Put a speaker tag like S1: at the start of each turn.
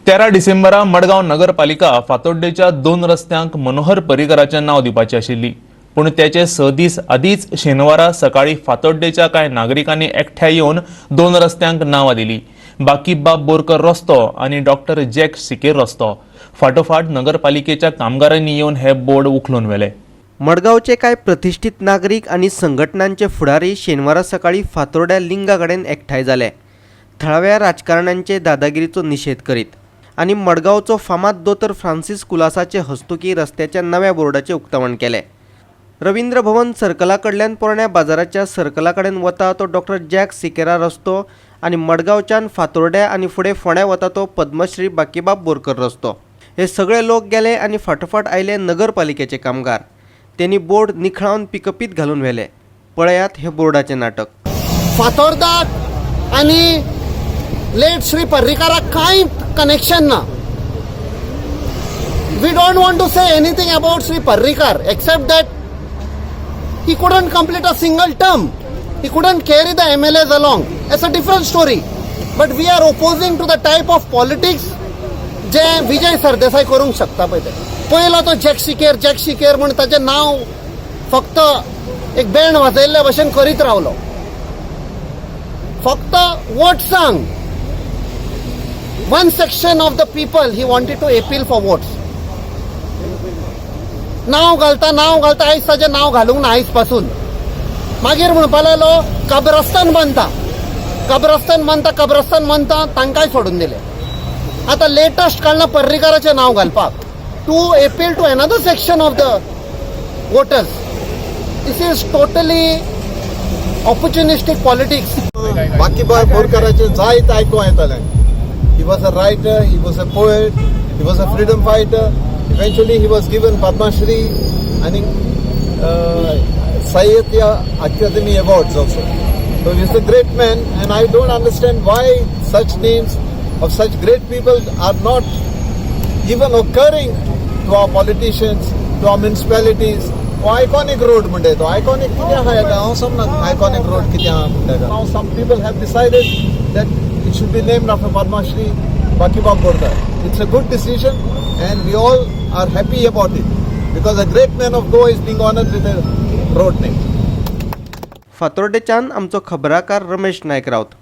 S1: 13 डिसेंबरा मडगांव नगरपालिका फातोड्डेच्या दोन रस्त्यांक मनोहर पर्रीकराचें नांव दिवपाची आशिल्ली. पूण त्याचे 6 दीस आदींच शेनवारा सकाळी फातोड्डेच्या कांय नागरिकांनी एकठांय येवन दोन रस्त्यांक नांवां दिली, बाकीबाब बोरकर रस्तो आनी डॉक्टर जॅक सिकेर रस्तो. फाटोफाट नगरपालिकेच्या कामगारांनी येवन हे बोर्ड उखलून व्हेले.
S2: मडगांवचे कांय प्रतिश्ठीत नागरीक आनी संघटनांचे फुडारी शेनवारा सकाळी फातोर्ड्या लिंगा कडेन एकठांय जाले, थळाव्या राजकारण्यांचे दादागिरीचो निशेध करीत आनी मडगांवचो फामाद दोतोर फ्रांसीस कुलासाचे हस्तुकीं रस्त्याच्या नव्या बोर्डाचें उक्तावण केलें. रवींद्र भवन सर्कला कडल्यान पोरण्या बाजाराच्या सर्कला कडेन वता तो डॉक्टर जॅक सिकेरा रस्तो आनी मडगांवच्यान फातोर्ड्या आनी फुडें फोंड्या वता तो पद्मश्री बाकीबाब बोरकर रस्तो. हे सगळे लोक गेले आनी फाटोफाट आयले नगरपालिकेचे कामगार. त्यांनी बोर्ड निखळावन पिकअपीत घालून व्हेले. पळयात हे बोर्डाचें नाटक.
S3: फातोर्दाक आनी लेट श्री पर्रीकाराक कांय कनेक्शन ना. We don't want to say anything about Shri Parrikar except that he couldn't complete a single term. He couldn't carry the MLAs along. It's a different story. But we are opposing to the type of politics जे विजय सरदेसाय करूंक शकता पळय ते. पयलो तो jack सिकेर, jack सिकेर म्हूण ताचें नांव फक्त एक बँड वाजयल्ल्या भशेन करीत रावलो. फक्त वोट्सांक one section of the people he wanted to appeal for votes. नांव घालता, नांव घालता, आयज ताजें नांव घालूंक ना आयज पासून. मागीर म्हणपा लागलो कब्रस्तान बांदता, कब्रस्तान बांदता, कब्रस्तान बांदता. तांकांय सोडून दिले. आतां लेटस्ट काडलां पर्रीकाराचें नांव घालपाक to appeal to another section of the voters. This is totally opportunistic politics.
S4: Bakibab बोरकराचे जायत आयकूंक येतालें. He was a writer, he was a poet, he was a freedom fighter. Eventually he was given Padma Shri आनी Sahitya Akademi awards also. So he's a great man and I don't understand why such names of such great people are not even occurring to our politicians, to our municipalities. हो iconic road म्हणटा तो. Iconic कितें आहा हेका? हांव समजना iconic road कितें आहा म्हणटा. Now some people have decided that it should be named after Padma Shri Bakibab Borkar. It's a good decision and we all are happy about it because a great man of Goa is being honoured with a road name.
S2: फातोर्डेच्यान आमचो खबराकार रमेश नायक राऊत.